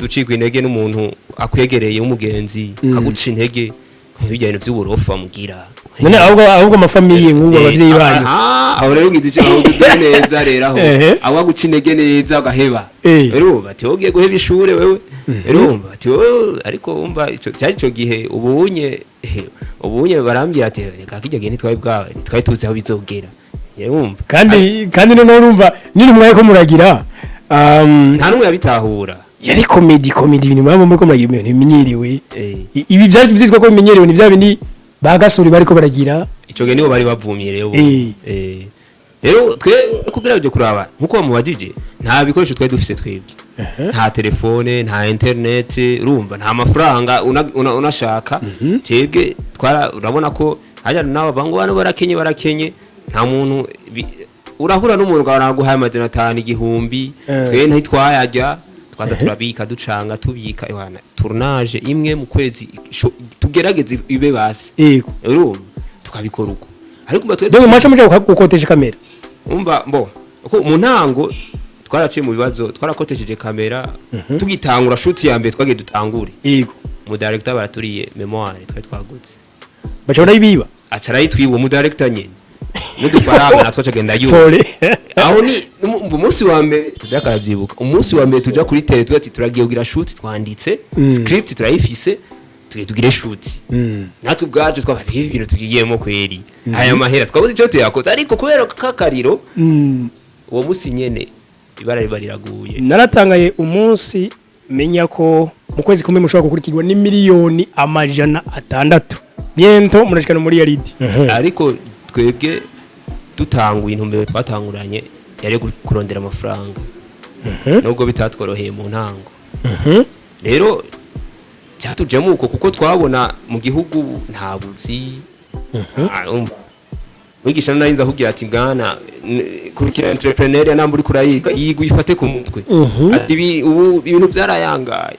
Ucikwa intege n'umuntu akwegereye w'umugenzi kaguca intege nk'ibijya bintu by'uburofa mugira. None ahubwo ama famille nk'ubu, abavyeyi banyu? Aha, aho rero ugize icyo aho ugize neza rero aho aho aguca intege neza ugaheba. Urumva ati wowe ugiye guheba ishure wewe, urumva ati wowe, ariko wumva ico cyari ico gihe. Ubunye barambwira ati reka kijya gihe ntitwari bwawe, ntitwari tuzi aho bizogera. Urumva? Kandi noneho urumva nini mwaye ko muragira Nta n'umwe yabitahura. Yari comédie, ibintu mwaba muriko muragira, ibintu bimenyerewe. Ibi byari byitwa ko bimenyerewe, ni bya bindi bagasuri bariko baragira. Ico gihe nibo bari bavumye rero. Rero twe kugira uje kuraba nkuko bamubajije, nta bikoresho twari dufise twebwe, nta telefone, nta internet, urumva nta mafaranga unashaka twebwe twara urabona ko hajya nawe bango bano barakenye, barakenye, nta muntu urahura n'umuntu ukabona guhaye 500, 1000. Twe ntitwayarya, twaza turabika, ducanga, tubika ewana tournage imwe mu kwezi tugerageze ibe basi. Urumva tukabikora uko, ariko umva twe Donc mwaca muja gukotesha kamera? Umva mbo uko mu ntango twaraciye mu bibazo, twarakotesheje kamera tugitangura shoot ya mbere twagiye dutangure. Mu director baraturiye mémoire twari twagutse. Baca barayibiba? Aca arayitwiba mu director nyene n'udufaranga natwo acagenda yuba. Pole. Aho ni umunsi wa mbere tujakarabyibuka, umunsi wa mbere tuja kuri tele tuba ati turagiye kugira shoot, twanditse script turayifise, tugiye tugire shoot. Natwe ubwacu twafata ibi bintu tugiyemo kweri, aya mahera twabuze icyo tuyakoze, ariko kubera kakariro uwo munsi nyene ibara riba riraguye. Naratangaye umunsi menya ko mu kwezi kumwe mushobora gukurikirwa n'imiliyoni 600, bientôt murashikana muri yaridi. Ariko twebwe dutanguye, intumbero twatanguranye yari kurondera amafaranga, nubwo bitatworoheye mu ntango. Rero cyatujemo uko kuko twabona mu gihugu nta buzi. Ah, umva. Mwigisha nari akubwira ati bwana kurikira entrepreneur namba uri kurayiga, yiga uyifate ku mutwe. Ati ibi ubu ibintu byarayangaye,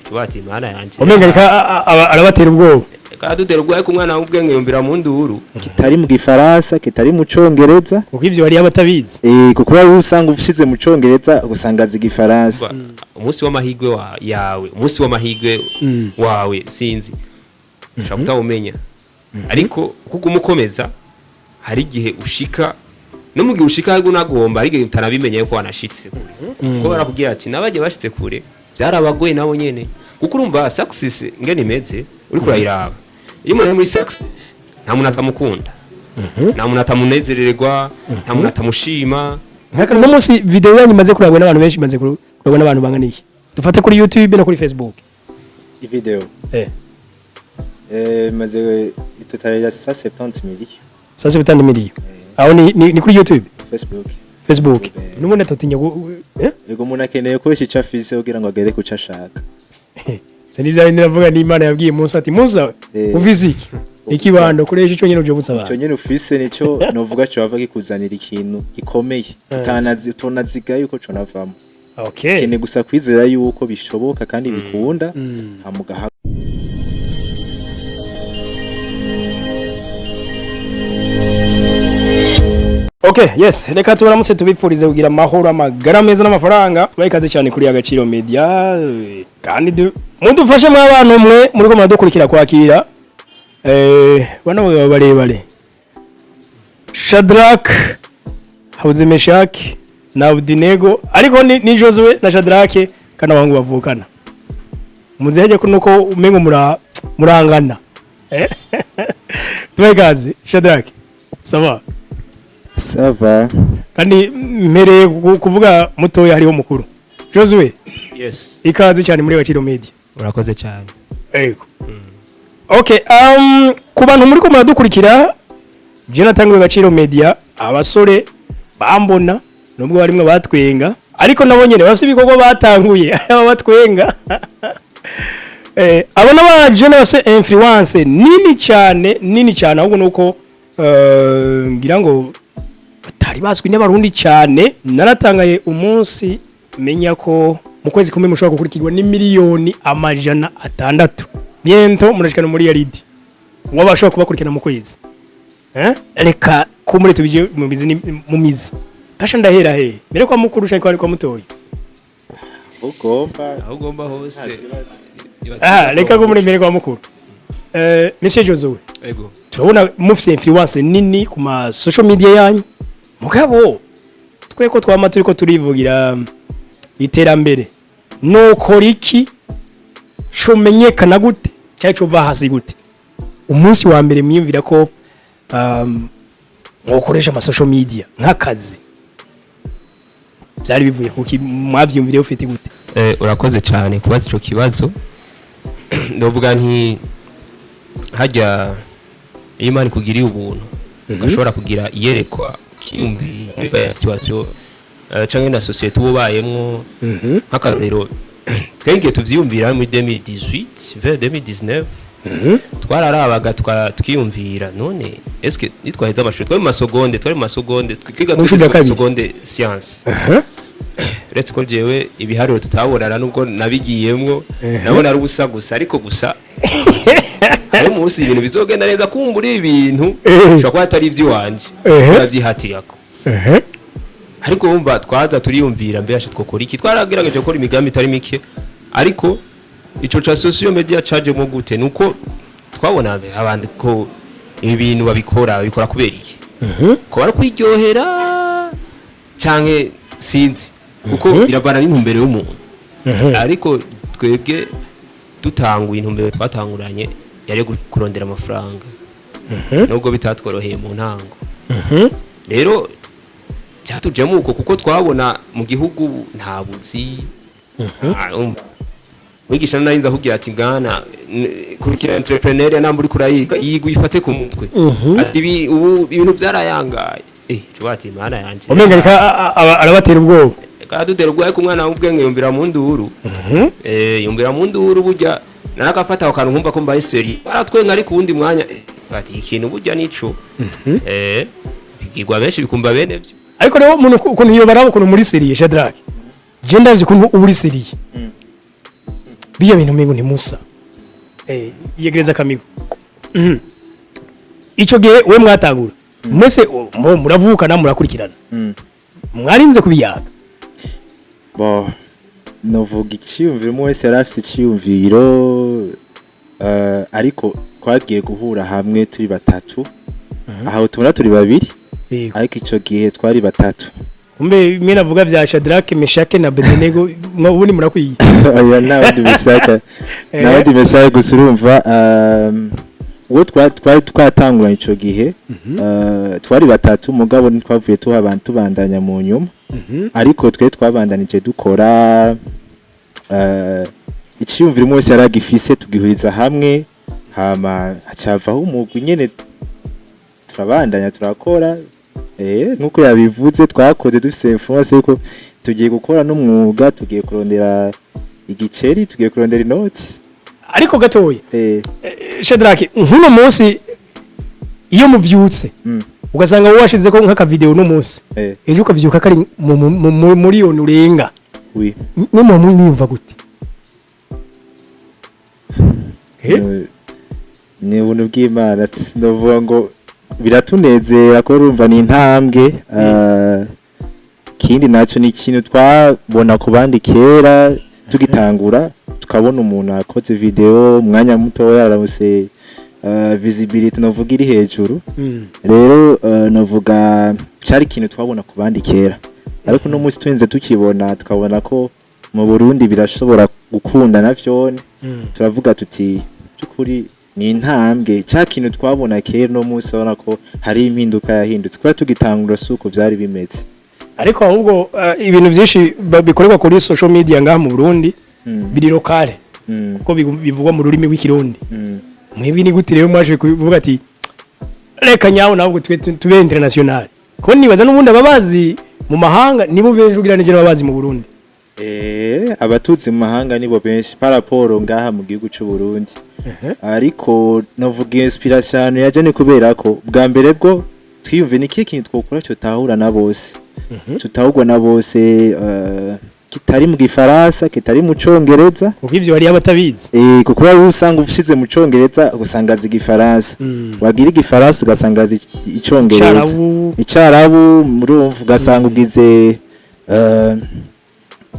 tuba ati mana yanje. Umenga reka arabatera ubwoba. Karadutera ubwoba, ariko umwana w'ubwenge yumvira mu nduru. Kitari mu Gifaransa, kitari mu Congereza. Kuko ivyo hariyo abatabizi. Kuko wari usanga ushize mu Congereza usanga azi Igifaransa. Umunsi w'amahirwe yawe, umunsi w'amahirwe wawe, sinzi, ushobora kutawumenya, ariko kuko umukomeza hari igihe ushika, no mu gihe ushika ariko unagomba, hari igihe utanabimenya yuko wanashitse kure, kuko barakubwira ati n'abajya bashitse kure byarabagoye nabo nyene. Kuko urumva success ngene imeze, uriko urayiraba, iyo umuntu ari muri success nta muntu atamukunda, nta muntu atamunezererwa, nta muntu atamushima. Nk'aka no munsi video yanyu imaze kurabwa n'abantu benshi, imaze kurabwa n'abantu bangana iki? Dufate kuri YouTube no kuri Facebook. Video maze total ya 170 millions. Sasa bitanu miliyo aho ni kuri YouTube? Facebook. Facebook. N'ubundi atotinya eh? Yego, umuntu akeneye gukoresha ico afise kugira ngo agere ku co ashaka. Se nivyo bindi navuga ni Imana yabwiye Musa ati Musa, ufise iki? Ikibando, koresha ico nyene uje busaba. Ico nyene ufise nico novuga co bava kikuzanira ikintu gikomeye utanazi, utonaziga yuko conavamo. Keneye gusa kwizera yuko bishoboka kandi bikunda, hama ugaha. Okay, yes, reka tubaramutse tubipfurize kugira amahoro, amagara meza n'amafaranga. Tubahe ikaze cyane kuri Agaciro Media, kandi mudufashe mw'abantu mwe muriko muradukurikira kwakira bano bagabo barebare, Shadrach Habuze Meshak na Abdinego, ariko ni Josue na Shadrach kandi abahungu bavukana. Muzeheje ko nuko umengo murangana. Tubahe ikaze. Shadrach, ça va? Ça va. Kandi mpereye kuvuga mutoya hariho mukuru. Josue, Yes. ikaze cyane muri Agaciro Media. Urakoze cyane. Yego. Okay, ku bantu muri ko muradukurikira, je natanguye Agaciro Media, abasore bambona nubwo barimwe batwenga, ariko nabo nyene bafite ibikorwa batanguye aba batwenga. Abo n'aba jeunes bafite influence nini cyane, nini cyane, ahubwo nuko ngira ngo batari bazwi n'abarundi cyane. Naratangaye umunsi menya ko mu kwezi kumwe mushobora gukurikirwa n'imiliyoni 600, bientôt murashikana muri yaridi ngo bashobora kubakurikirana mu kwezi. Reka kumure tubije mu mizi mu mizi. Kasha ndahera he mbere kwa mukuru cyangwa kwa mutoyi? Ugomba. Aho ugomba hose. Nta kibazo. Ah, reka ngo muri mbere kwa mukuru, Monsieur Josue. Ego. Turabona mufite influence nini ku ma social media yanyu, mugabo twe ko twama turiko turivugira iterambere, nokora iki comenyekana gute cyangwa cova hasi gute? Umunsi wa mbere mwiyumvira ko mwokoresha ama social media nk'akazi, byari bivuye kuki? Mwavyumviriye ufite gute? Urakoze cyane kubaza ico kibazo. Ndavuga nti hajya iyo Imana ikugiriye ubuntu, ugashobora kugira iyerekwa, ukiyumvira ya situation canke na société uba ubayemwo. Nk'akarorero, twebwe tuvyiyumvira muri 2018 vers 2019, twararabaga tukiyumvira: none eske nitwaheza amashuri, twari mu ma seconde, twari mu ma seconde twiga Mu ishuri rya kabiri. Seconde science, uretse ko jewe ibiharuro tutabonana, nubwo nabigiyemwo nabona ari ubusa gusa. Ariko gusa hari umunsi ibintu bizogenda neza, kumbura ibintu ushobora kuba atari iby'iwanje, urabyihatirako. Ariko wumva twaza turiyumvira: mbere twokora iki? Twaragerageje gukora imigambi itari mike, ariko ico ca social media cajemo gute? Nuko twabona abandi ko ibi bintu babikora kubera iki, ko bari kwiryohera canke sinzi, kuko biravana n'intumbero y'umuntu. Ariko twebwe dutanguye, intumbero twatanguranye yari yo kurondera amafaranga, nubwo bitatworoheye mu ntango. Rero cyatujemo uko, kuko twabona mu gihugu nta buzi. Mwigisha narinze akubwira ati: "Bwana, kurikira entrepreneur, namba uri kurayiga, yiga uyifate ku mutwe." Ati: "Ibi ubu ibintu byarayangaye." Tuba ati: "Mana yanje." Umenga reka arabatera ubwoba. Karadutera ubwoba, ariko umwana w'ubwenge yumvira mu nduru. Yumvira mu nduru. Burya narakafata ako kantu, nkumva ko mbaye seri, baratwenga, ariko uwundi mwanya bati: "Ikintu burya nico bigirwa benshi bikumva bene byo." Ariko rero umuntu ukuntu iyo baraba ukuntu muri sérieux, Shadrack, je ndavye ukuntu uba uri sérieux, biya bintu umengo ntimusa. Yegereza akamigo. Ico gihe we mwatangura mwese muravukana, murakurikirana, mwarinze kubiyaga? Bo, novuga iciyumviro, umwe wese yari afise iciyumviro, ariko twagiye guhura hamwe turi batatu. Aho tubona turi babiri, ariko ico gihe twari batatu. Kumbe mwe navuga vya Shadrack, Meshake na Abednego, ubundi murakwiye. Oya, nta wundi Meshake, nta wundi Meshake. Gusa urumva, uwo twari twatanguranye ico gihe, twari batatu, mugabo ntitwavuye tuhaba tubandanya mu nyuma. Ariko twe twabandanije dukora, iciyumviro umwe wese yari agifise, tugihuriza hamwe, hama hacavaho umugwi nyene, turabandanya turakora. Nkuko yabivuze, twakoze dufise influence yuko tugiye gukora n'umwuga, tugiye kurondera igiceri, tugiye kurondera inoti. Ariko gatoya, Shadrack, nk'uno munsi iyo muvyutse, ugasanga wowe washize ko nk'aka video no munsi, ejo ukavyuka kari mu miliyoni urenga, mwe muba mwiyumva gute? Ni ubuntu bw'Imana. Sinovuga ngo biratunezera, ko urumva ni intambwe. Ikindi naco ni ikintu twabona ku bandi kera tugitangura, tukabona umuntu akoze video umwanya mutoya aramuse visibility novuga iri hejuru. Rero novuga cari ikintu twabona ku bandi kera, ariko uno munsi turinze tukibona, tukabona ko mu Burundi birashobora gukunda na vyone, turavuga tuti: by'ukuri ni intambwe. Cya kintu twabona kera, uno munsi urabona ko hari impinduka yahindutse, kuba tugitangura si uko byari bimeze. Ariko ahubwo ibintu byinshi bikorerwa kuri social media ngaha mu Burundi biri locale, kuko bivugwa mu rurimi rw'Ikirundi. Mwebwe ni gute rero mwaje kuvuga ati: "Reka nyawo ntabwo twe tube international"? Ko nibaza n'ubundi ababazi mu mahanga nibo benshi ugereranije n'ababazi mu Burundi. Abatutsi mu mahanga nibo benshi par rapport ngaha mu gihugu c'u Burundi. Ariko novuga inspiration yaje ni kubera ko bwa mbere bwo twiyumve ni ikihe kintu twokora tutahura na bose, tutahurwa na bose, kitari mu Gifaransa, kitari mu Congereza. Kuko ivyo hariyo abatabizi. Kuko wari usanga ushize mu Congereza ugasanga azi Igifaransa, wagira Igifaransa ugasanga azi Icongereza. Icarabu. Icarabu, murumva, ugasanga ugize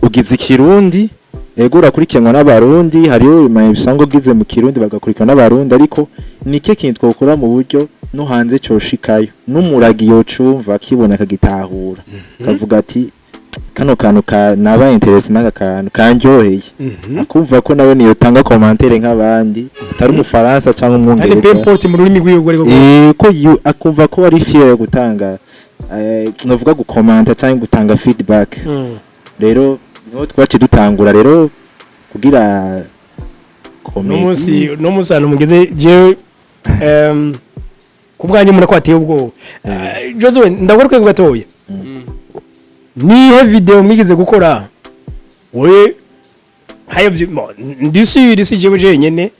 Ugize ikirundi, ego, urakurikiranwa n'Abarundi. Hariyo usanga ugize mu Kirundi bagakurikirana n'Abarundi, ariko nike kintu twokora mu buryo no hanze coshikayo, n'umuragi yocumva, akibona, akagitahura, akavuga ati: "Kano kantu ka naba intéressé n'aka kantu kanryoheye", akumva ko nawe niyotanga commentaire nk'abandi, atari Umufaransa cyangwa Ari Umwongereza. Peu importe mu rurimi rwiwe ariko rwose. Ko akumva ko ari fier yo gutanga, novuga gukomanta cyangwa gutanga feedback. Rero niho twaciye dutangura rero kugira No munsi comedy. No munsi ahantu mugeze, jewe ku bwanjye mbona ko hateye ubwoba. Joseph, ndagaruke ku gatoya. Nihe video mwigeze gukora we hayo ndisubira si jewe jenyene,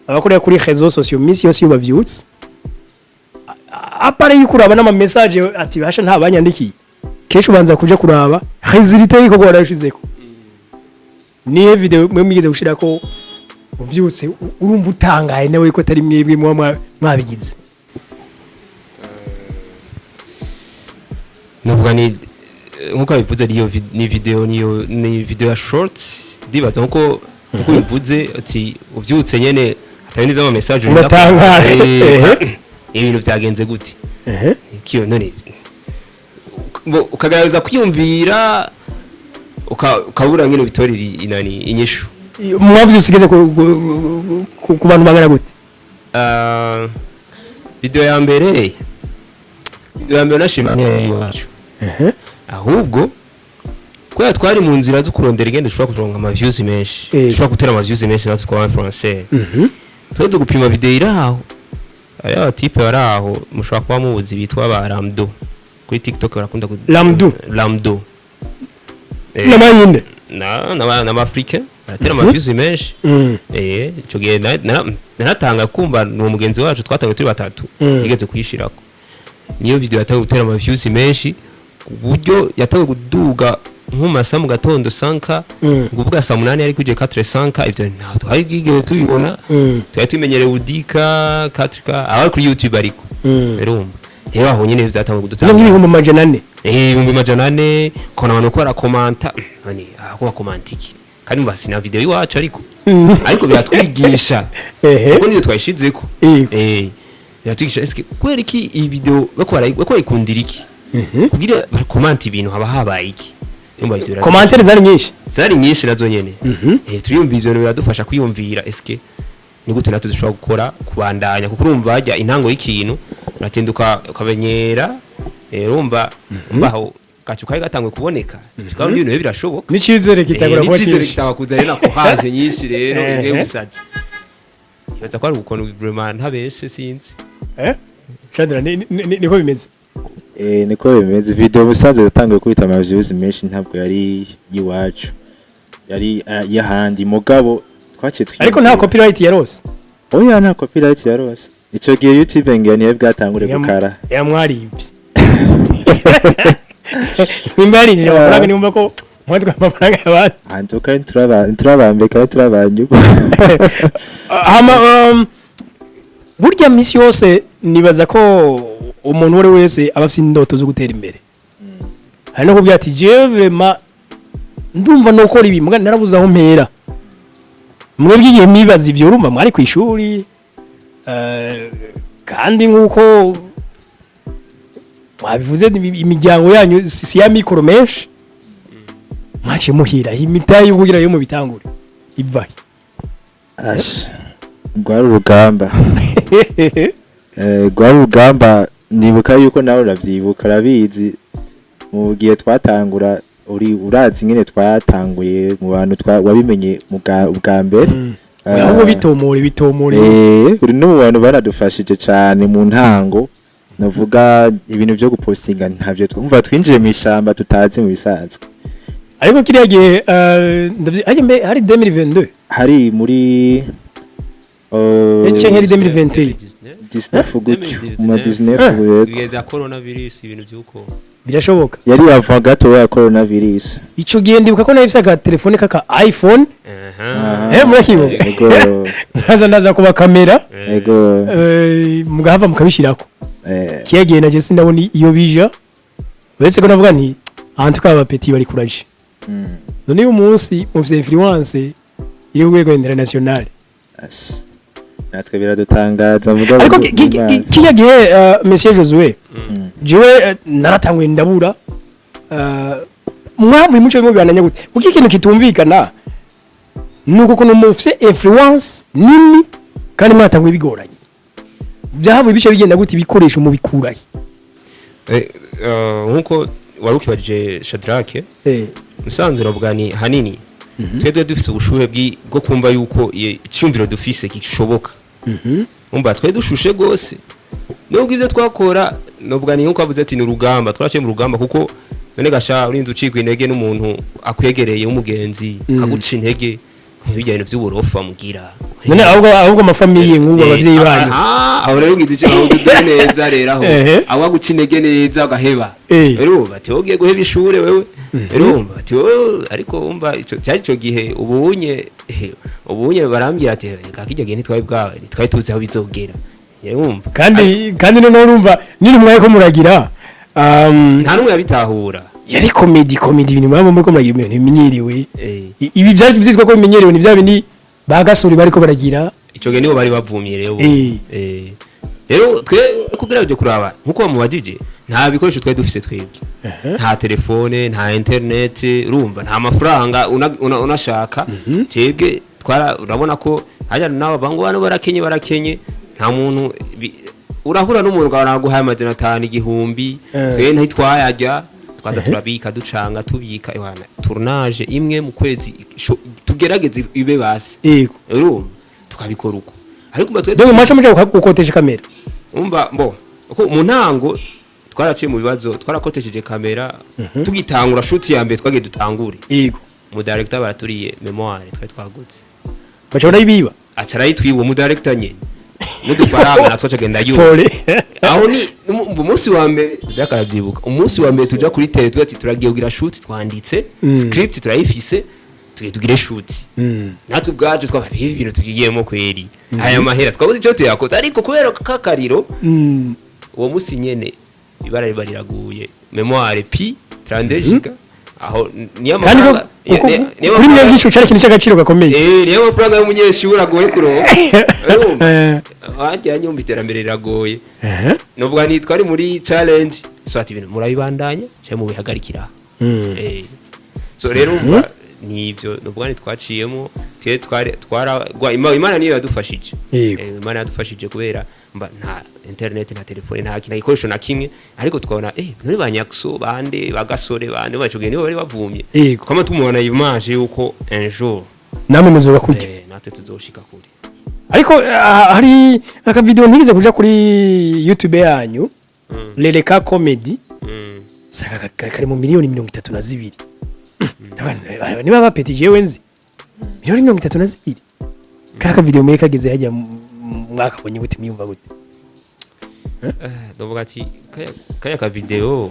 abakorera kuri réseaux sociaux misi yose iyo bavyutse, à part yuko uraba n'ama message ati basha nta banyandikiye, kenshi ubanza kuja kuraba résultat y'ibikorwa warashizeko. Nihe video mwe mwigeze gushirako uvyutse urumva utangaye nawe ko atari mwebwe muba mwabigize? Navuga ni nkuko bivuze, niyo ni video, niyo ni video ya short, ndibaza nkuko bivuze ati uvyutse nyene atari n'ivyo ama message. Uratangara. Ibintu byagenze gute kiyo none? Ukagaragaza kwiyumvira, ukabura nyene bitorera inani inyishu. Mwavyutse igeze ku bantu bangana gute? Video ya mbere nashima iwacu, ahubwo kubera twari mu nzira zo kurondera igenda dushobora kuronka ama views menshi, dushobora gutera ama views menshi natwe twaba influencer. Twari gupima video iri aho, hariho aba type bari aho mushobora kuba mubuzi bitwa ba Ramdo kuri TikTok, barakunda Ramdo? Ramdo. N'amayinde? Na n'Abafricain baratera ama views menshi. Ico gihe naratanga kumva ni umugenzi wacu, twatangiye turi batatu, yigeze kuyishirako. Niyo video yatangiye gutera ama views menshi ku buryo yatangiye kuduga nko mu masaha mu gatondo 5, ngo uvuga saa 8 yari kuje 4 5. Ivyo ntabwo twari bwigere tubibona. Twari tumenyereye udika 4K abari kuri YouTube, ariko urumva rero aho nyene vyatangiye No kudutanga nk'ibihumbi 400. 400,000, kona abantu ko barakomanta none aho bakomanta iki? Kandi mba sina video iwacu, ariko biratwigisha kuko niyo twayishizeko. Biratwigisha eske kubera iki iyi video bako barayikundira iki, kugira bakomanta ibintu haba habaye iki? Urumva ivyo Commentaires zari nyinshi. Zari nyinshi nazo nyene. Turiyumvira, ivyo bintu biradufasha kwiyumvira eske ni gute natwe dushobora gukora kubandanya, kuko urumva hajya intango y'ikintu uratinda ukamenyera. Urumva mbaho gacu kari gatanguye kuboneka, kandi ibintu rero birashoboka. N'icizere kitagura kuba n'icizere cyinshi. kitaba kuza rero nako haje nyinshi rero imwe gusaza ibaza ko ari ukuntu vraiment ntabeshe, sinzi. Chandra, niko bimeze? Niko bimeze. Video musanze yatanguye kwita ama views menshi ntabwo yari iwacu, yari y'ahandi, mugabo twaciye Ariko nta twiyumvira. copyright yarose? Oya, nta copyright yarose. Ico gihe YouTube ngira niyo bwatangure gukara. Yamwaribye nimba yarinjije amafaranga, nimba ko mwatwaye amafaranga y'abandi. Antuka nturabambeka, nturabanyuma. Hama burya misi yose nibaza ko umuntu uwo ari we wese aba afite indoto zo gutera imbere. Hari no kubwira ati: "Jewe vraiment ndumva nokora ibi, muga narabuze aho mpera." Mwebwe igihe mwibaza ivyo, urumva mwari ku ishuri, kandi nk'uko mwabivuze imiryango yanyu si ya mikoro menshi, mwaciye muhira imitahe yo kugira yo mubitangure ivahe? Asha, rwari urugamba. Rwari urugamba. Nibuka yuko nawe uravyibuka, urabizi, mu gihe twatangura, uri urazi ingene twatanguye mu bantu wabimenye mu bwa mbere. Ahubwo bitomore, bitomore. Uri no mu bantu baradufashije cane mu ntango. Navuga ibintu vyo gupostinga ntavyo twumva, twinjiye mu ishamba tutazi mu bisanzwe. Ariko kiriya gihe harya mbe hari 2022? Hari muri Canke ari 2021? 19 gutyo, mu 2019. 19 yego. Ibihe vya coronavirus, ibintu vy'uko. Birashoboka. Yari yava gato ya coronavirus. Ico gihe ndibuka ko nari mfise agatelefone kaka iPhone. Aha. Murakibuka? Ego. Ndaza kuba kamera, Ego. Mugahava mukabishirako. Kiya gihe naje sindabona iyo bija, uretse ko navuga nti ahantu kwa aba petits bari kuraje. None uyu munsi mufite influence iri ku rwego international. Ash. Natwe biradutangaza, mugabo Ariko Imana. Kijya gihe, monsieur Josue, jewe naratanguye ndabura, mwavuye muco mubibananya gute? Kuko ikintu kitumvikana nuko ukuntu mufite influence nini kandi mwatanguye bigoranye. Byahavuye bice bigenda gute? Ibikoresho mubikurahe? Nkuko wari ukibajije, Shadrake, musanze uravuga ni hanini twe tuba dufise ubushuhe bwo kumva yuko icyumviro dufise gishoboka. Umva, twari dushushe gose nubwo ibyo twakora, novuga ni nkuko avuze ati ni urugamba, twaraciye mu rugamba, kuko none gasha urinze ucikwa intege n'umuntu akwegereye w'umugenzi, akaguca intege bijya bintu by'uburofa mugira. None ahubwo ama famille, nk'ubu abavyeyi banyu? Aho rero ugize icyo, aho uduye neza rero aho aho aguca intege neza ugaheba. Urumva ati wowe ugiye guheba ishure wewe, urumva ati wowe, ariko umva ico cyari ico gihe. Ubunye barambwira ati reka, kijya gihe ntitwari bwa ntitwari tuzi aho bizogera, urumva. Kandi noneho urumva nini mwaye ko muragira, Nta n'umwe yabitahura. Yari comédie, ibintu mwaba muriko muragira, ibintu bimenyerewe. Ibi byari byitwa ko bimenyerewe, ni bya bindi ba Gasore bariko baragira. Ico gihe nibo bari bavumye rero. Rero twe kugira uje kuraba nkuko bamubajije, nta bikoresho twari dufise twebwe, nta telefone, nta internet, urumva, nta mafaranga, unashaka twebwe twara urabona ko hajya nawe bango bano barakenye, nta muntu urahura n'umuntu ukabona aguhaye 500, 1000. Twe ntitwayarya, twaza turabika, ducanga, tubika, ewana tournage imwe mu kwezi, tugerageze ibe basi. Urumva tukabikora uko, ariko umva twe Donc mwaca muja gukotesha kamera? Umva mbo uko mu ntango twaraciye mu bibazo, twarakotesheje kamera tugitangura shoot ya mbere, twagiye dutangure, mu director baraturiye mémoire twari twagutse. Baca barayibiba? Aca arayitwiba mu director nyene n'udufaranga natwo acagenda yuba. Pole. Aho ni umunsi wa mbere, byakarabyibuka, umunsi wa mbere tuja kuri tele, tugira ati turagiye kugira shoot, twanditse script, turayifise, tugiye tugire shoot. Natwe ubwacu twafata ibi bintu tugiyemo kweri, aya mahera twabuze icyo tuyakoze, ariko kubera kakariro, uwo munsi nyene ibara riba riraguye, mémoire pi 32 giga, aho niyo Kandi amafaranga niyo kuri mwe bwishu cyari ikintu cy'agaciro gakomeye. Niyo mafaranga y'umunyeshuri agoye kuronka, urumva, wagira nyumva iterambere riragoye. Nuvuga ni twari muri challenge, so ati ibintu murabibandanya cyangwa mubihagarikira. So rero umva nivyo, nuvuga ni twaciyemo twe twari twaragwa, Imana niyo yadufashije. Imana yadufashije kubera mba nta internet, nta telefone, nta kintu, gikoresho na kimwe, ariko tukabona none ba Nyakso bande, bagasore bande bacugiye nibo bari bavumye. Kama tumubona image yuko un jour Namwe muzoba kurya. Natwe tuzoshika kure. Ariko hari akavideo ntigeze kuja kuri YouTube yanyu, Leleka Comedy, saka kari mu 32 miliyoni. Ndavuga, niba bapeti jewe nzi 32 miliyoni, kaka video mwe kageze hajya, mwakabonye gute? Mwiyumva gute? Ndavuga ati kaya ka video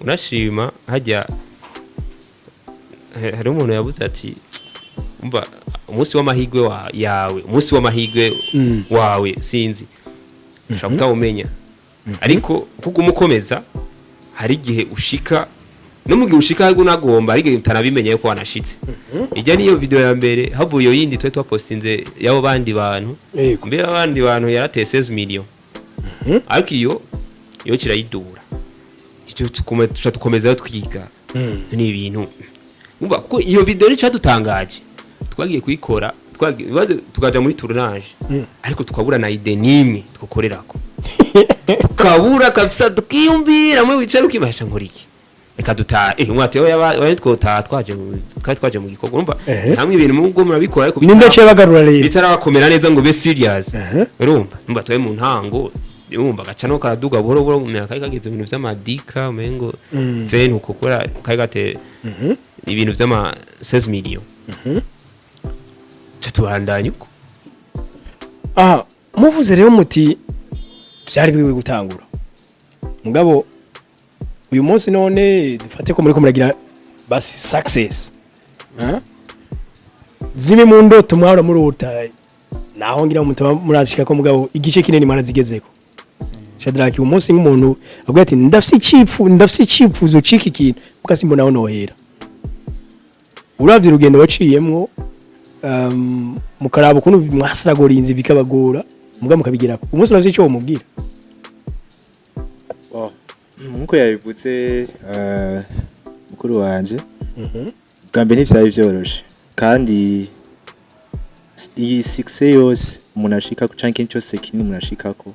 unashima hajya hari umuntu yabuze ati umva umunsi w'amahigwe yawe, umunsi w'amahigwe wawe, sinzi ushobora kutawumenya, ariko kuko umukomeza hari igihe ushika, no mu gihe ushika ahubwo unagomba, hari igihe utanabimenya yuko wanashitse. Ijya niyo video ya mbere, havuye iyo yindi twari twapostinze y'abo bandi bantu. Mbere abandi bantu yarateye 16 millions, ariko iyo iyo kirayidura icyo tuca dukomeza twiga. Ni ibintu umva kuko iyo video ni cyadutangaje, twagiye kuyikora, twagiye ibibazo, tukaja muri tournage, ariko tukabura na idée nimwe twokorerako, tukabura kabisa, tukiyumvira mwe wicara ukibasha nkora iki, reka dutaha, umwati we twotaha, twari twaje mu gikorwa, urumva. Hamwe ibintu mubwo murabikora, ariko Ninde yaciye bagarura rero? bitarabakomera neza ngo be serious. Urumva numva twaye mu ntango, urumva gaca no karaduga buhoro buhoro, mu myaka kageze mu bintu vy'amadika umengo ven uko kora kari gate ibintu vy'ama 16 millions, ca tubandanya uko. Aha muvuze rero muti byari biwe gutangura, mugabo uyu munsi none dufate ko muri ko muragira basi success. Ah? Zimwe mu ndoto mwahora murota, naho ngira mutaba murazishika ko, mugabo igice kinini mwarazigezeko. Shadrack, uyu munsi nk'umuntu avuga ati ndafise icipfu, ndafise icipfuzo ciki kintu, muga simbona aho nohera. Uravye urugendo waciyemwo, mukaraba ukuntu mwasiragorinze bikabagora, muga mukabigerako, umunsi uravye ico womubwira? Oh, nkuko yabivutse mukuru wanje, bwa mbere ntivyari vyoroshe, kandi iyi success yose umuntu ashikako canke ikintu cyose kinini umuntu ashikako,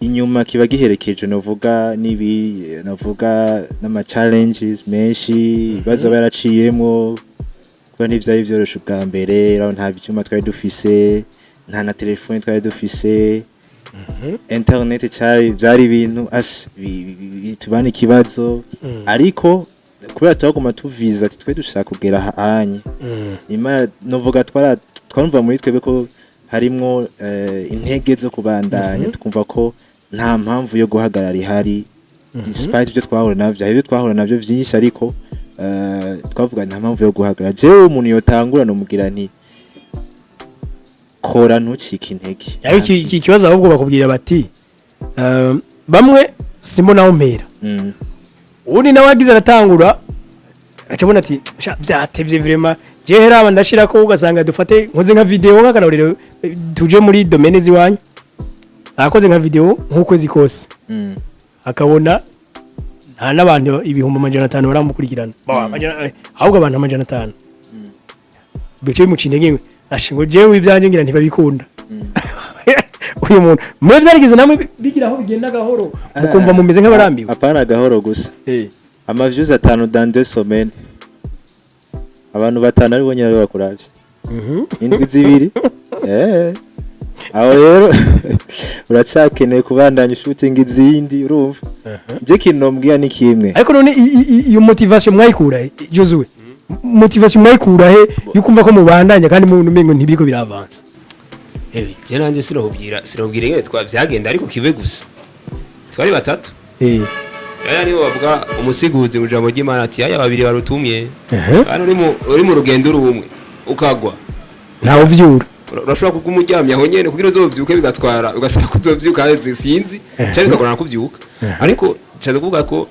inyuma kiba giherekeje novuga n'ibi, novuga n'ama challenges menshi, ibibazo aba yaraciyemwo, kuba ntivyari vyoroshe ubwa mbere. Urabona, nta vyuma twari dufise, nta na telefone twari dufise, internet cari vyari ibintu bitubana ikibazo. Ariko kubera twaguma tuviza ati twe dushaka kugera ahanye Imana, novuga twara twarumva muri twebwe ko harimwo intege zo kubandanya, tukumva ko nta mpamvu yo guhagarara ihari, despite ibyo twahura navyo. Hari ibyo twahura navyo vyinshi, ariko twavuga nta mpamvu yo guhagarara. Jewe umuntu yotangura nomubwira nti: "Kora, ntucike intege." Ariko iki kibazo ahubwo bakubwira bati bamwe simbona aho mpera. Uwundi nawe agize aratangura, acabona ati: "Sha, vyatevye vraiment, jewe raba ndashirako ugasanga dufate nkoze nka video nk'akarorero, tuje muri domaine ziwanyu, akoze nka video nk'ukwezi kose, akabona nta n'abantu 500,000 baramukurikirana. Ahubwo abantu 500 bice bimuca intege, ashingo jewe ibyanjye ngira ntibabikunda." Uyu muntu mwe byarigeze namwe bigira aho bigenda gahoro, mukumva mumeze nk'abarambiwe? Apana gahoro gusa. Ama views 5 dans 2 semaines, abantu batanu ari bo nyine bakuravye indwi 2, aho rero uracakeneye kubandanya shooting izindi. Urumva, je kintu nombwira ni kimwe. Ariko none iyo motivation mwayikura he, Josue? Motivation mwayikura he yukumva ko mubandanya kandi mu umengo ntibiriko biravansa? Ewe, je nanje sinobwira ingene twa vyagenda, ariko kibe gusa twari batatu. Aya nibo bavuga umusiguzi mu jambo ry'Imana ati: "Aya babiri barutumye." Kandi uri mu rugendo uri umwe ukagwa, ntawe uvyura. Urashobora kuguma uryamye aho nyene kugira uzovyuke, bigatwara ugasaba kuzovyuka haheze sinzi, canke bikagorana kuvyuka. Ariko nshaka kuvuga ko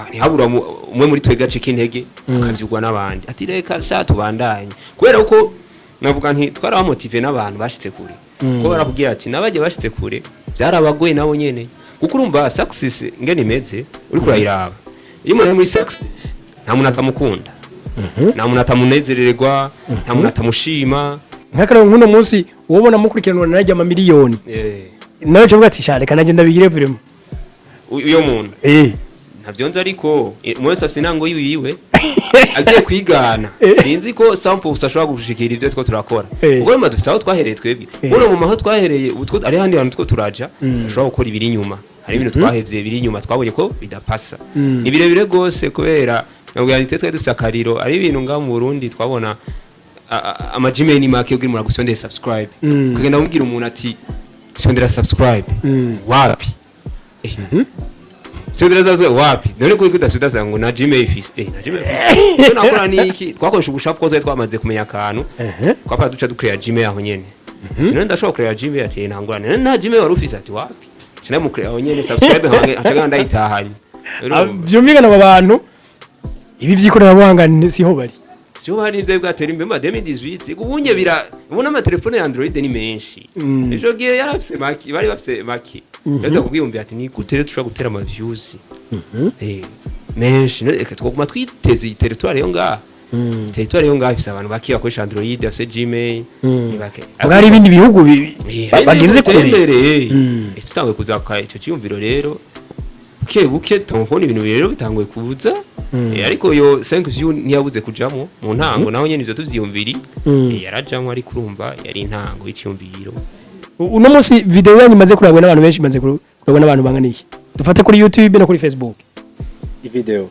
ntihabura umwe muri twe gace k'intege, akavyugwa n'abandi ati: "Reka sha, tubandanye." Kubera ko navuga nti twarabamotive n'abantu bashitse kure, kuko barakubwira ati n'abajya bashitse kure byarabagoye nabo nyene. Kuko urumva success ngene imeze, uriko urayiraba, iyo umuntu ari muri success nta muntu atamukunda, nta muntu atamunezererwa, nta muntu atamushima. Nk'akararo, nk'uno munsi wobona mukurikiranwa najya amamiliyoni, nawe ucavuga ati: "Sha, reka nanjye ndabigire vraiment." Uyo muntu ntabyo nzi, ariko umwe wese afite intango yiwiwe agiye kwigana. Sinzi ko sample ashobora gushikira ibyo two turakora, ubwo rero dufise aho twahereye twebwe. Buno mu maho twahereye ubu ari handi hantu two turaja, ashobora gukora ibiri inyuma. Hari ibintu twahevye biri inyuma, twabonye ko bidapasa, ni birebire gose, kubera nabwo nti twari dufise akariro ari ibintu ngaho mu Burundi twabona ama Gmail ni make kugira umuntu agusondere subscribe. Ukagenda umubwira umuntu ati: "Sondera subscribe." Wapi? Sondera subscribe wapi? None kuko udasuda ngo na Gmail fise, na Gmail fise. Icyo nakora ni iki? Twakoresha ubushapu ko twari twamaze kumenya akantu, twapfa duca ducrea Gmail aho nyene. Ati: "None ndashobora kucrea Gmail?" Ati: "Ntangurane." "None nta Gmail wari ufise?" Ati: "Wapi." Nca ndamucrea aho nyene subscribe, nkaca ndayitahanye. Urumva? Byumvikana abo bantu ibi by'ikoranabuhanga siho bari. Siho hari ivyo bwatera imbere mu 2018. Ubunye bira ubona amatelefone ya Android ni menshi. Ejo gihe yarafise make, bari bafise make. Rero kubwiyumvira ati: "Ni gute rero dushobora gutera ama views menshi?" None reka twoguma twiteze iyi territoire yo ngaha. Territoire yo ngaha ifise abantu bake bakoresha Android, bafise Gmail, ni bake. Ubwo hari ibindi bihugu bageze kure. Imbere tutanguye kuzaka icyo cyiyumviro rero, buke buke tubona ibintu rero bitanguye kuza. Ariko yo 5 view ntiyabuze kujamo mu ntango, naho nyene ivyo tuvyiyumviri. Yarajamwo, ariko urumva yari intango y'iciyumviro. Uno munsi video yanyu imaze kurabwa n'abantu benshi, imaze kurabwa n'abantu bangana iki, dufate kuri YouTube no kuri Facebook? Video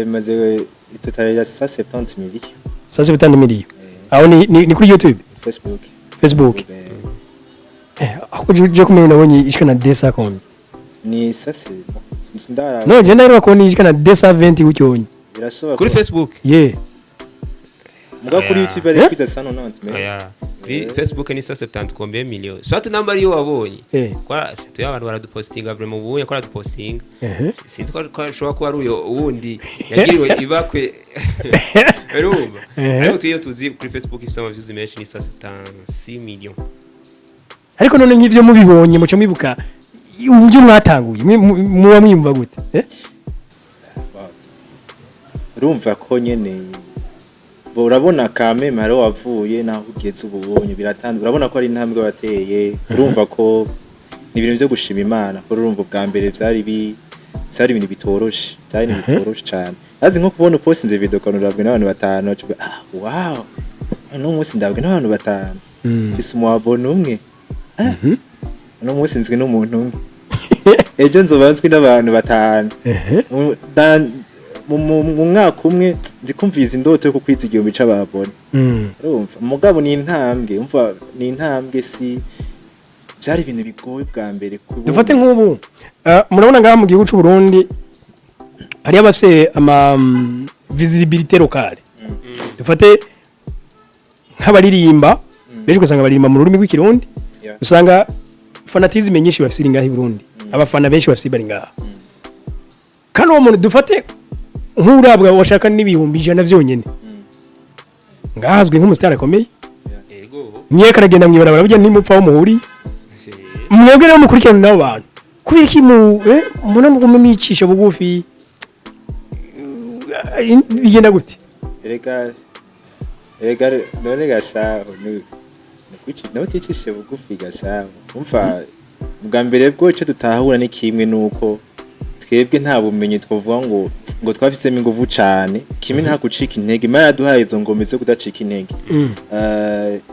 maze total ya 170 millions. 170 millions, aho ni kuri YouTube? Facebook. Facebook. Aho je kumenya nabonye ishika na 200 kombi. Ni ça, c'est ndara. No je ndaheruka kubona ishika na 220 gutyonye. Birashoboka. Kuri Facebook? Yeah. Muga kuri Oya. YouTube ari kwita 190 mais Oya. Kuri Facebook ni 170 combien millions, soit namba ariyo wabonye. Kwa tuya abantu baradupostinga vraiment, ubunye ko aradupostinga. Sinzi ko ashobora kuba ari uyo wundi yagiriwe ibakwe, urumva? Ariko tuyo tuzi kuri Facebook ifite ama views menshi ni 176 millions. Ariko none nk'ivyo mubibonye, muca mwibuka uburyo mwatanguye, muba mwiyumva gute, eh? Urumva ko nyene bo urabona kameme hariho wavuye naho ugeze ubu ubonye biratandukanye, urabona ko ari intambwe wateye. Urumva ko ni ibintu byo gushima Imana, ko urumva ubwa mbere byari ibintu bitoroshe, byari ibintu bitoroshe cyane. Azi nko kubona upostinze video ukanurabwe n'abantu batanu, bacuga: "Ah, wow, uno munsi ndabwe n'abantu batanu, mfise umu abonné umwe. Ah, uno munsi nzwi n'umuntu umwe, ejo nzoba nzwi n'abantu batanu." Mu mwaka umwe ndikumviza indoto yo kukwiza 1000 c'aba abonnés. Urumva mugabo ni intambwe, umva ni intambwe, si byari ibintu bigoye bwa mbere kubona. Dufate nk'ubu, murabona ngaha mu gihugu c'u Burundi hariyo abafise ama visibilité locale. Dufate nk'abaririmba benshi, ugasanga baririmba mu rurimi rw'Ikirundi. Usanga fanatisme nyinshi bafise iri ngaha i Burundi, abafana benshi bafise bari ngaha. Kandi uwo muntu, dufate nk'urabwa washaka n'100.000 vyonyene, ngahazwi nk'umusitari akomeye. Myeka aragenda mw'ibarabara, burya ntimupfa aho muhuriye. Mwebwe rero mukurikirana n'abo bantu, kubera iki mu mubona mugume mwicisha bugufi? Bigenda gute? Erega none gashaho ni kuki nawe uticishe bugufi gashaho? Umva, bwa mbere bwo icyo dutahura ni kimwe, nuko twebwe nta bumenyi twavuga ngo twafisemo inguvu cane. Kimwe, nta gucika intege, Imana yaduhaye izo ngome zo kudacika intege.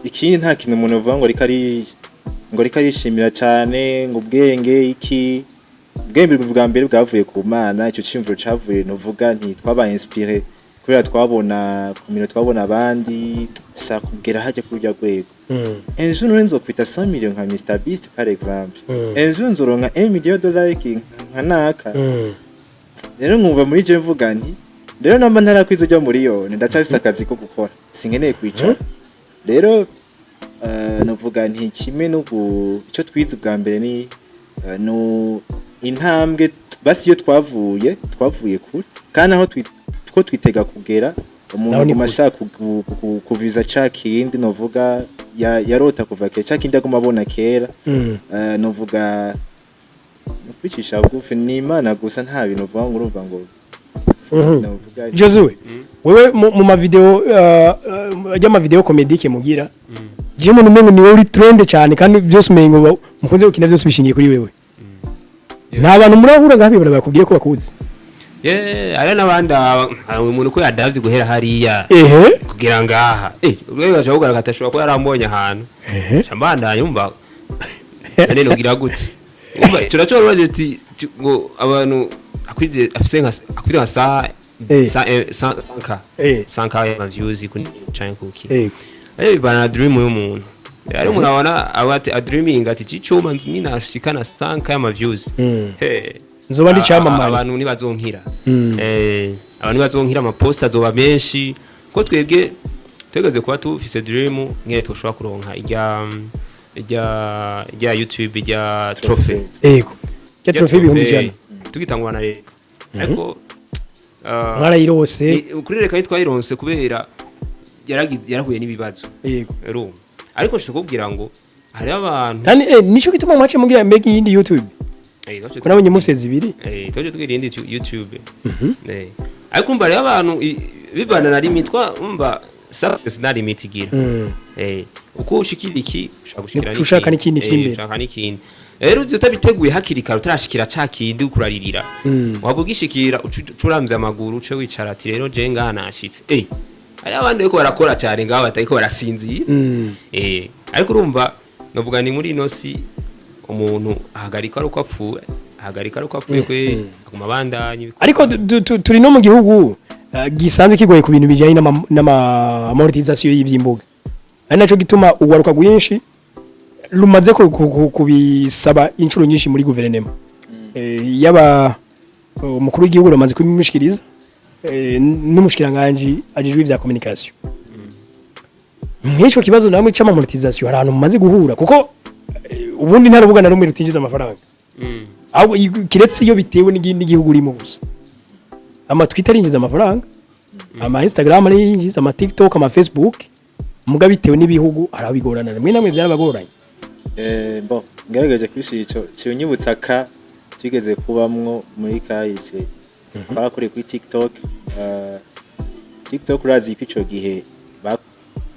Ikindi, nta kintu umuntu avuga ngo ariko ari ngo ariko arishimira cane ngo ubwenge iki. Ubwenge bwa mbere bwavuye ku Mana. Ico cimvuro cavuye, novuga nti twabaye inspiré kubera twabona ku mirimo, twabona abandi shaka kugera hajya kuri urya rwego. Un jour none nzokwita 100 millions nka Mr Beast par exemple, un jour nzoronka 1 million de like nka naka. Rero nkumva muri je mvuga nti rero namba ntarakwiza ujya miliyoni, ndacafise akazi ko gukora, sinkeneye kwicara. Rero novuga nti kimwe no ico twize ubwa mbere ni no intambwe basi iyo twavuye kure, kandi aho two twitega kugera umuntu Naho ni aguma kure. ashaka kuviza ca kindi novuga yarota kuva kera, ca kindi aguma abona kera. Novuga no kwicisha bugufi ni Imana gusa, nta bintu uvuga ngo urumva ngo novuga. Josue, wewe mu ma vidéo ajya vidéo comédique mugira, je umuntu umengo ni wowe uri trend cyane, kandi byose umengo mukunze gukina byose bishingiye kuri wewe. Nta bantu murahura ngaha bibara bakubwiye ko bakuzi? Ye, hariho n'abandi, hari umuntu ko yadavye guhera hariya kugira ngaha, urwego gaca bugaragara atashobora kuba yarambonye ahantu. Ca mbandanya, umva none nogira gute? Umva ico naco baravuga ati ngo abantu akwize afise nka akwize nka sa sa 100K 100K ya views kuri canke kuki. Ayo bivana na dream y'umuntu. Ari umuntu abona aba ati a dreaming ati icuma ninashikana 100K y'ama views. Hey. Nzoba ndi camamare. Abantu ntibazonkira. Abantu ntibazonkira, amaposta azoba menshi, ko twebwe twegeze kuba tufise dream nkene twoshobora kuronka ijya YouTube, ijya trophée. Yego, ya trophée 100.000. Tugitangwa na reka, ariko Mwarayirose? Kuri reka ntitwayironse kubera yaragize yarahuye n'ibibazo. Urumva, ariko nshobora kubwira ngo hariho abantu Kandi nico gituma mwaciye mugira mbega iyindi YouTube? Twaciye Ko nabonye mufise zibiri. Twaciye tugira iyindi YouTube. Ariko umva hariho abantu bivana na limit, twa umva success nta limit igira. Uko ushikira iki ushaka gushikira Uca ushaka n'ikindi kiri imbere. Ushaka n'ikindi. Rero ivyo utabiteguye hakiri kare, utarashikira ca kindi ukuraririra, waba ugishikira uca uramvye amaguru, uce wicara ati rero je ngaha nashitse. Hariho abandi bariko barakora cyane ngaho batariko barasinzira. Ariko urumva novuga ni muri ino si umuntu ahagarika ari uko apfuye, ahagarika ari uko apfuye kweri, aguma abandanya ibikorwa. Ariko turi no mu gihugu gisanzwe kigoye ku bintu bijyanye n'ama monétisation y'ivyimbuga, ari naco gituma ugwaruka rwinshi rumaze kubisaba inshuro nyinshi muri guverinoma. Yaba umukuru w'igihugu rumaze kubimushikiriza, n'umushikiranganji ajejwe ivya communication. Nk'icyo kibazo namwe c'ama monétisation, hari ahantu mumaze guhura? Kuko ubundi nta rubuga na rumwe rutinjiza amafaranga, ahubwo kiretse iyo bitewe n'igihugu urimo gusa. Ama Twitter arinjiza amafaranga, ama Instagram arinjiza, ama TikTok, ama Facebook, muga bitewe n'ibihugu harabigorana. Mwe namwe byarabagoranye? Bon, ngerageje kwishura ico kinyibutsa ka tugeze kubamwo muri kahise twarakoreye kuri TikTok. TikTok urazi ko ico gihe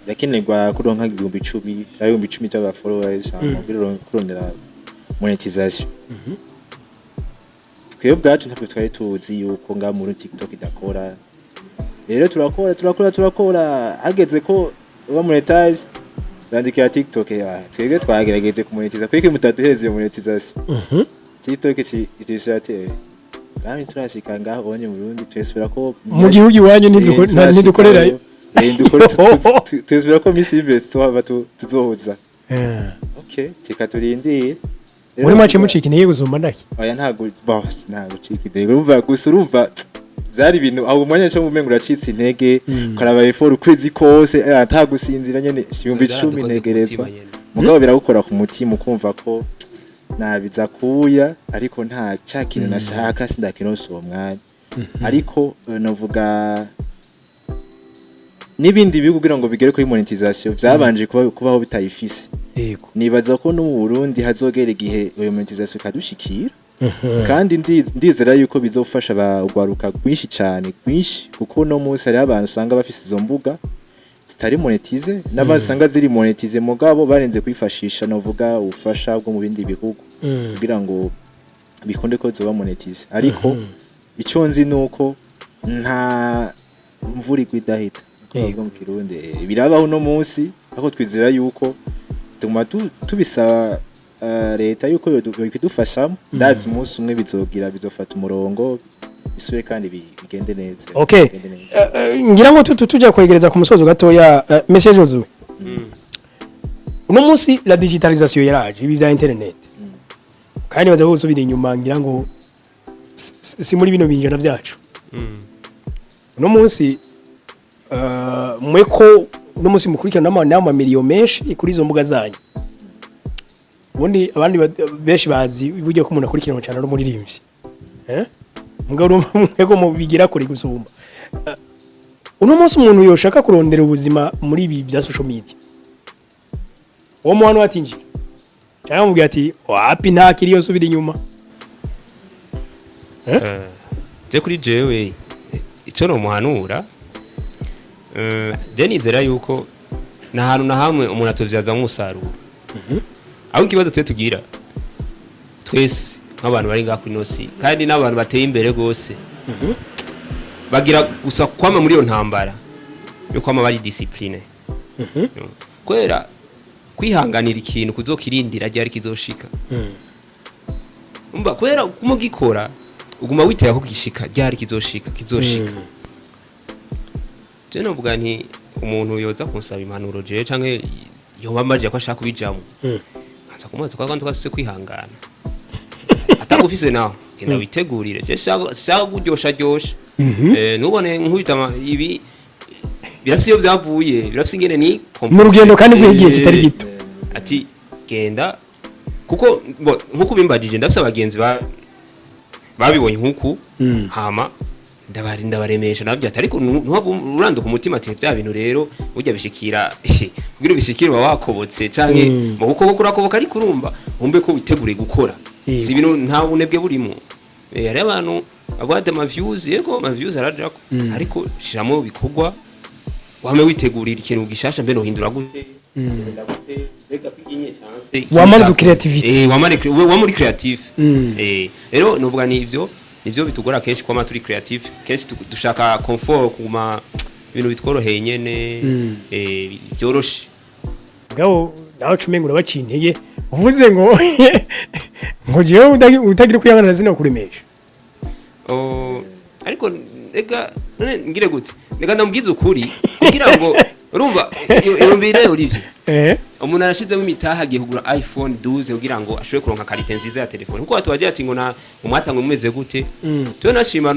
yakenerwa kuronka 10,000, 10,000 by'aba followers, hama kugira uronke kurondera monetization. Twebwe ubwacu ntabwo twari tuzi yuko ngaha muri TikTok idakora. Rero turakora, turakora, turakora, hageze ko uba monetize, bandikira TikTok: "Ah, twebwe twagerageje kumonetiza, kuko mutaduheza iyo monetization?" TikTok icisha ati: "Kandi turashika ngaho onye mu Burundi, twesubira ko Mu gihugu iwanyu ntidukorerayo. Twesubira ko misi y'imbere tuzohava tuzohuza." Okay, tika turindire. Muri mwaciye mucika intege gusumba ndaki? Oya, ntago, boss, ntago ucika intege. Urumva gusa, urumva byari ibintu aho umwanya cyo mumengo uracitse intege, ukaraba effort ukwezi kose, ata gusinzira nyene, 10,000 Byaradukoze ku ntegerezwa. mutima nyene. Mugabo biragukora ku mutima, ukumva ko nabiza kuya, ariko nta ca kintu nashaka sindakironse uwo mwanya. Ariko novuga n'ibindi bihugu kugira ngo bigere kuri monetization byabanje kubaho bitayifise. Nibaza ko no mu Burundi hazogera igihe iyo monetization ikadushikira, kandi ndizera yuko bizofasha abagwaruka rwinshi cyane rwinshi, kuko no munsi hariho abantu usanga bafise izo mbuga zitari monétisées, n'abandi usanga ziri monétisées mugabo barenze kwifashisha, novuga ubufasha bwo mu bindi bihugu kugira ngo bikunde ko zoba monétisées. Ariko icyo nzi ni uko nta mvura igwa idahita, uko bavuga mu Kirundi. Birabaho uno munsi, ariko twizera yuko tuguma tubisaba leta yuko yokidufashamo. Ndazi umunsi umwe bizogira bizofata umurongo, bisubire kandi bigende neza. Bigende neza. Ngira ngo tujya kwegereza ku musozo gatoya. Monsieur Josue, uno munsi la digitalisation yaraje, ibi bya internet, kandi baza gusubira inyuma, ngira ngo si muri bino binjana byacu. Uno munsi mwe ko uno munsi mukurikirana n'amamiliyo menshi kuri izo mbuga zanyu, ubundi abandi benshi bazi uburyo ko umuntu akurikirana cyane ari umuririmbyi, eh, mugabo urumva mwe ko mubigira kure gusumba. Uno munsi umuntu yoshaka kurondera ubuzima muri ibi bya social media, uwo muhano atinjira cyangwa mubwira ati: "Wapi, nta kiriyo, subira inyuma"? Je kuri jewe icyo nomuhanura, je nizera yuko nta hantu na hamwe umuntu atobyaza nk'umusaruro. Aho ikibazo twe tugira twese nk'abantu bari ngaha kuri ino si, kandi n'abantu bateye imbere rwose, bagira gusa kwama muri iyo ntambara yo kwama bari discipline, kubera kwihanganira ikintu kuzokirindira ryari kizoshika. Umva, kubera kumugikora uguma witega ko gishika ryari, kizoshika, kizoshika. Je novuga nti umuntu yoza kunsaba impanuro jewe canke yoba ambajije ko ashaka kubijamwo, nkaza kumubaza ko kwanza kwafise kwihangana, atagufise naho genda witegurire. Je shaka kuryosha ryosha. Ntubone nkubita ibi birafise iyo byavuye, birafise ingene ni Mu rugendo kandi rw'igihe kitari gito. Ati genda, kuko nkuko bimbajije, ndafise abagenzi babibonye nkuku, hama ndabaremesha nabyo ati: "Ariko ntuhave uranduka umutima." Ati: "Bya bintu rero burya bishikira, kugira ubishikire uba wakobotse canke mu kuko urakoboka, ariko urumva wumve ko witeguriye gukora." Si ibintu, nta bunebwe burimo. Hariho abantu bavuga ati ama views, yego, ama views arajako, ariko shiramo bikorwa, wame witegurira ikintu gishasha. Mbe nohindura gute? Genda gute? Mbega kwiginye chance. Wamara du creativity. Wamara wa muri creative. Rero novuga ni ivyo nivyo bitugora kenshi, kwama turi creative. Kenshi dushaka comfort, kuguma ibintu bitworoheye nyene, byoroshe. Mugabo nawe ucumenga urabaciye intege, uvuze ngo jewe utagira kwihangana zino kuremesha. Oh, ariko ega none ngire gute? Reka ndamubwize ukuri kugira ngo Urumva, 4000, Olivier, umuntu arashizemo imitaha, agiye kugura iPhone 12 kugira ngo ashobore kuronka qualité nziza ya telefone, kuko batubagira ati ngo na umwatangwe mumeze gute. Tuwe nashima,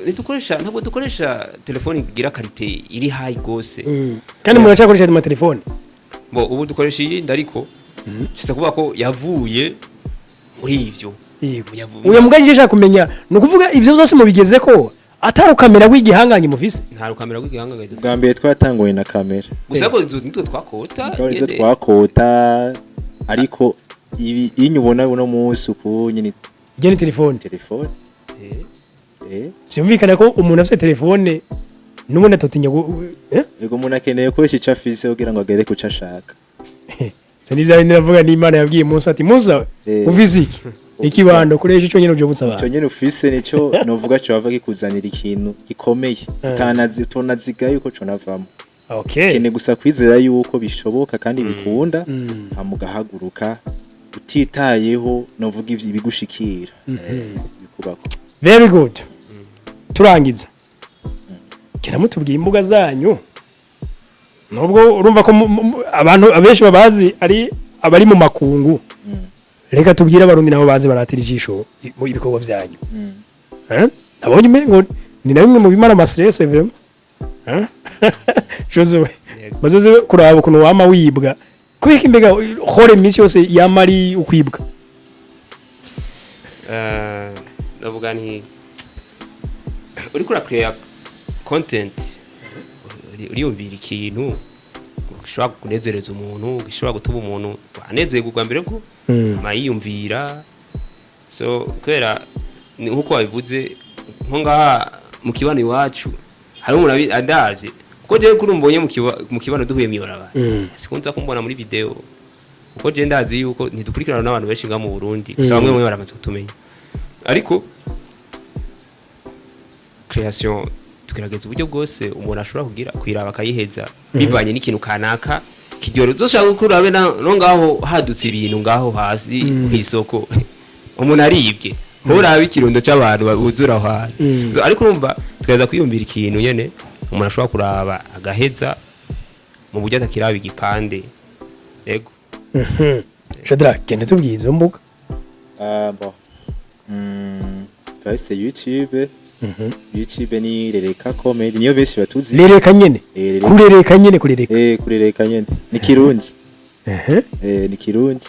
ntitukoresha, ntabwo dukoresha telefone igira qualité iri high gose. Kandi muracyakoresha amatelefone? Bo ubu dukoresha iyindi, ariko kisa kuvuga ko yavuye muri ivyo. Uyu mugabo ashaka kumenya, ni ukuvuga ivyo byose mubigeze ko atari ukamera w'igihangange mufise? Nta rukamera rw'igihangange dufise. Bwa mbere twatanguye na kamera. Gusa ko izo nitwe twakota. Mugabo nizo nyene. Twakota, ariko ibi inyu ubona uno munsi uku nyine. Ijya ni telefone. Telefone. Vyumvikana ko umuntu afite telefone n'ubundi atotinya Yego, umuntu akeneye gukoresha ico afise kugira ngo agere ku co ashaka. Ivyo ni vya bindi navuga n'Imana yabwiye Musa ati: "Musa, ufise iki? Ikibando, koresha ico nyene uje Ico abantu." nyene ufise nico novuga cova kikuzanira ikintu gikomeye utanazi, utonaziga yuko conavamo. Ukeneye gusa kwizera yuko bishoboka kandi bikunda, hama ugahaguruka utitayeho novuga ivyo ibigushikira, bikubako. Very good. Turangiza, kera mutubwiye imbuga zanyu, nubwo urumva ko abantu abenshi babazi ari abari mu makungu. Reka tubwire Abarundi nabo bazi baratira ijisho mu ibikorwa byanyu. Eh? Nabonye umengo ni na bimwe mu bimara ama stress vraiment. Eh? Jose, Yego. bazoze kuraba ukuntu wama wibwa. Kubera imbega hore iminsi yose yama ari ukwibwa? Ndavuga nti uriko ura-créer content, uriyumvira ikintu gishobora kunezereza umuntu, gishobora gutuma umuntu anezerwa ubwa mbere bwo hama yiyumvira. So kubera ni nkuko wabivuze, nko ngaha mu kibano iwacu hari umuntu andavye, kuko jewe kuri mbonye mu kibano duhuye mw'ibarabara, sikunza kumbona muri video, kuko je ndazi yuko ntidukurikirana n'abantu benshi ngaha mu Burundi. Gusa bamwe bamwe baramaze kutumenya, ariko création tugerageza uburyo bwose umuntu ashobora kugira kuyiraba akayiheza, bivanye n'ikintu kanaka kiryohera. Uzoshaka ko urabe no ngaho hadutse ibintu ngaho hasi kw'isoko, umuntu aribwe, nturabe ikirundo c'abantu buzura aho hantu. So, ariko urumva tugerageza kwiyumvira ikintu nyene umuntu ashobora kuraba agaheza mu buryo atakiraba igipande. Yego. Shadrack, genda tubwiye izo mbuga. Ah, bon. Turafise YouTube. YouTube ni Rereka Comedy, niyo benshi batuzi. Rereka nyene? Eh, Rereka. Kurereka nyene, kurereka? Eh, kurereka nyene. Ni Kirundi. Eh, ni Kirundi.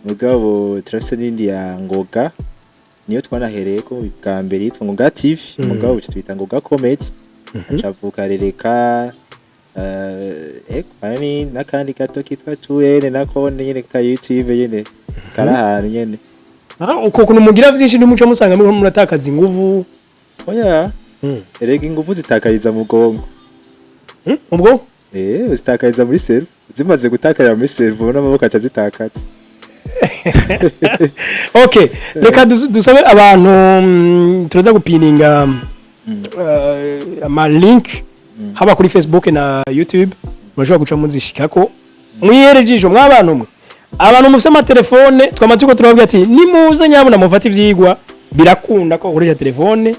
Mugabo turafise n'indi ya Ngoga. Niyo twanahereyeko bwa mbere, yitwa Ngoga TV, mugabo twita Ngoga Comedy. Acavuka Rereka, hari n'akandi gato kitwa 2N, nako nyene ka YouTube nyene. Kari ahantu nyene. Ah, uko kuntu mugira vyinshi, ntimuca musanga muriko muratakaza inguvu? Oya. Erega inguvu zitakariza mu bwonko. Ubwo? Eh, zitakariza muri cerveau. Zimaze gutakarira muri cerveau n'amaboko aca zitakaza. Okay, reka dusabe abantu, turaza gupininga ama link haba kuri Facebook na YouTube, murashobora guca muzishikako mwihere ijisho. Mw'abantu mwe, abantu mufise amatelefone, twama turiko turababwira ati nimuze nyabuna mufate ivyigwa. Birakunda ko ukoresha telefone,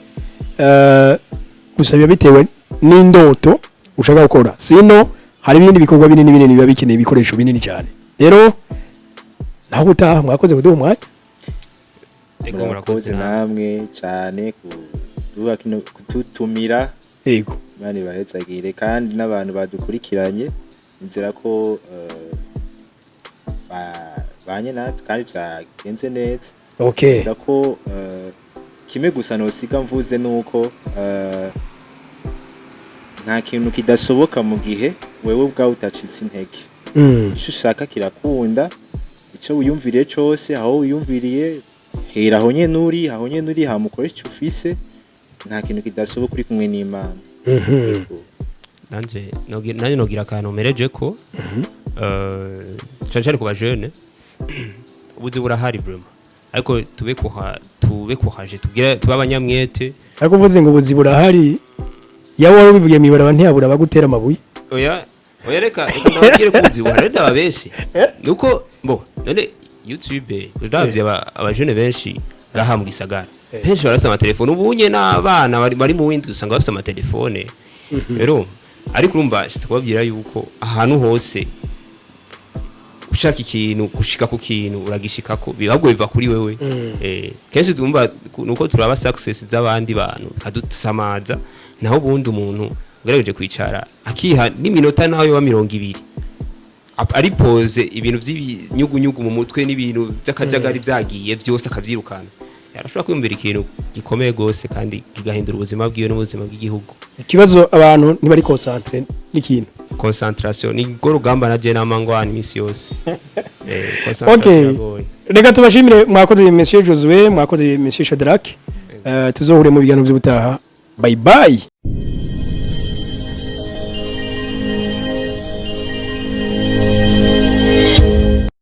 gusa biba bitewe n'indoto ushaka gukora. Sino hari ibindi bikorwa binini binini biba bikeneye ibikoresho binini cyane. Rero naho gutaha, mwakoze kuduha umwanya. Ego. Murakoze namwe cyane kuduha kututumira. Imana ibahezagire, kandi n'abantu badukurikiranye, nizera ko banye natwe kandi byagenze neza. Nza ko kimwe gusa nosiga mvuze nuko nta kintu kidashoboka mu gihe wewe ubwawe utacitse intege. Icyo ushaka kirakunda, icyo wiyumviriye cyose, aho wiyumviriye hera, aho nyene uri, aho nyene uri, hama ukore icyo ufise. Nta kintu kidashoboka uri kumwe n'Imana. Yego. Nanje nogira akantu mereje ko cane cane ku bajene, ubuzi burahari vraiment, ariko tube kuhaje, tugire tube abanyamwete. Ariko uvuze ngo ubuzi burahari, yaba wowe ubivugiye mw'ibarabara ntiyabura abagutera amabuye. Oya oya, reka ndababwire ko ubuzi buhari ndababeshi, nuko bo none YouTube uravye abajene benshi ngaha mu gisagara, benshi barafise amatelefone ubunye, n'abana bari mu windi usanga bafise amatelefone. Rero Ariko urumva, shitse kubabwira yuko ahantu hose ushaka ikintu, gushika ku kintu uragishikako, ahubwo biva kuri wewe. Kenshi twumva nuko turaba success z'abandi bantu bikadusamaza, naho ubundi umuntu ugerageje kwicara akiha n'iminota naho yoba 20 ari pose, ibintu by'ibinyugunyugu mu mutwe n'ibintu by'akajagari byagiye byose akabyirukana, arashobora kwiyumvira ikintu gikomeye gose kandi kigahindura ubuzima bwiwe n'ubuzima bw'igihugu. Ikibazo, abantu ntibari concentré n'ikintu. Concentration ni rwo rugamba na je nama ngwana iminsi yose. Concentration iragoye. Reka tubashimire, mwakoze Monsieur Josue, mwakoze Monsieur Shadrach. Tuzohure mu biganiro by'ubutaha. Bye bye.